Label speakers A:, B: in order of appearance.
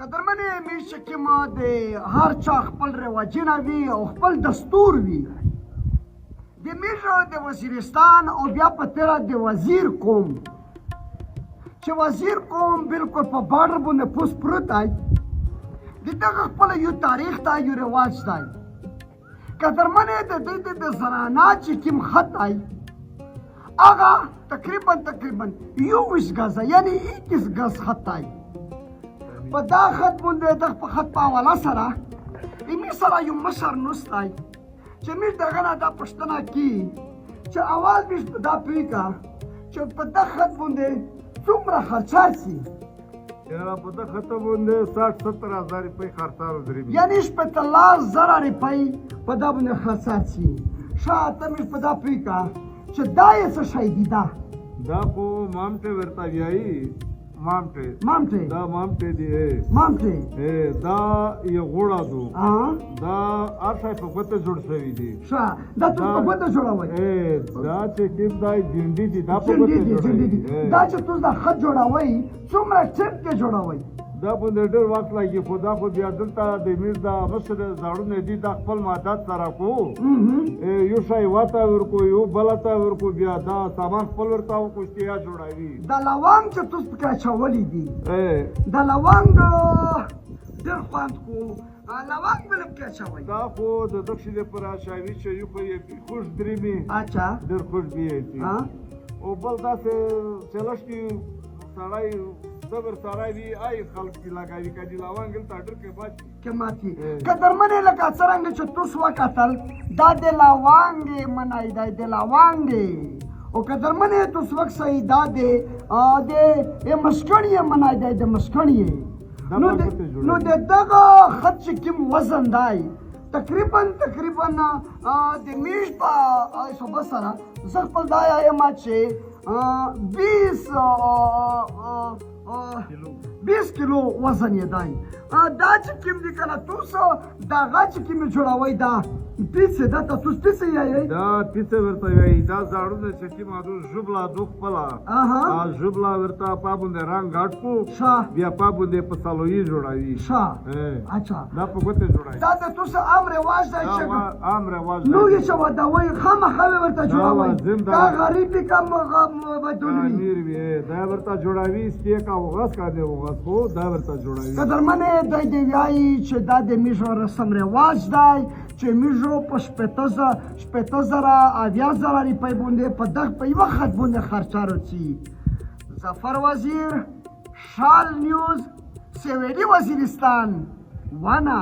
A: قدرمنې مې چې کوم د هر چا خپل رواجونه وي او خپل دستور وي، د میږو د وزیرستان او بیا په تېره د وزیر قوم، چې وزیر قوم بالکل په بارډر باندې پوس پروت دی، د دغه خپل یو تاریخ دی، یو رواج دی. قدرمنې د دې د زنانا چې کوم خط دی هغه تقریبا 21 ګزه، یعنی 21 ګز خط دی. په دا خط باندې د په خط په حواله سره امي سره یو مشر نوست دی چې موږ دغه نه دا پوښتنه کی چې اول موږ په دا پوه کا چې په دا خط باندې څومره خرچه سي.
B: یاره په دغه خط باندې 60-70 هزار روپۍ خرڅه ودرېږي،
A: یعنی 60 زره روپۍ په دا باندې خرڅه سي. ښه، ته موږ په دا پوه کا چې دا یې څه شی دی؟ دا
B: دا خو مامټه ورته ویایي، مامټه.
A: مامټې؟
B: دا مامټه دی.
A: مامټې.
B: دا یې غوړه دو. دا هر شی په ګوته جوړ شوی دی.
A: ښه، دا تاسو په ګوته جوړوئ؟
B: دا چې کوم دی جنډي دي، دا په
A: جنډې
B: ګوته
A: دي، جنډې دي.
B: جوړوي.
A: دا چې تاسو دا خط جوړوئ، څومره ټیم کې جوړوئ؟
B: دا باندې ډېر وخت لګي، خو دا خو بیا دلته د میر دا مشر زاړونه دي، دا خپل مادت سره کو، یو شی وته ورکو، یو بل ته ورکو، بیا دا سامان خپل ورته وکړو چې یا جوړوي.
A: دا لونګ چې تاسو پکې اچولي دي، دا لونګ ډېر خوند کو، لونګ به پکې اچوئ؟
B: دا خو د دغه لپاره شاوي چې یو خو یې خوش درېمي. ډېر خوش بي. او بل داسې چې لږ کې سړی صبر سره وي، آی خلک کې لګاوي، کدي لونګ دلته ډېر کې بچي.
A: کماتي. قدرمنې، لکه څرنګه چې تاسو وکتل، دا د لونګې منای دی، د لونګې. او قدرمنې تاسو وکسئ، دا د مسکڼې منای دی، د مسکڼې.
B: دا
A: نو
B: په
A: د
B: ګوتې جوړوي.
A: نو د دغه خط چې کوم وزن دی، تقریبا د میش په حساب سره زه خپل دا یم چې 20 کیلو وزن یې دی. دا چې کوم دي که نه، تاسو دغه چې کوم جوړوئ، دا پیڅې، دا تاسو پیڅې یایئ؟
B: دا پیڅه ورته وایي. دا زاړونه چې کوم ادو ژوبله دو خپله ژوبله ورته په باندې رنګ اټکو. بیا په باندې په سالوي جوړوي. دا په ګوتې جوړوي.
A: دا د تاسو عام رواج دی
B: دا
A: چې
B: عام رواج
A: نو
B: دی.
A: یې چې ودوئ، خامخا یې ورته
B: دا
A: جوړوئ.
B: لازم ده.
A: دا غریب وي که بدون وي.
B: امیر وي، دا ورته جوړوي، ستیک او غس کا دی وغس، خو دا ورته جوړوي.
A: قدرمنې، دی دی وایي چې دا د میږو رسم رواج دی چې میږو په 60 زره 70 زره روپۍ باندې په دغه په یوه خط باندې خرچه راځي. ظفر وزیر، شال نیوز، سویلي وزیرستان، وانا.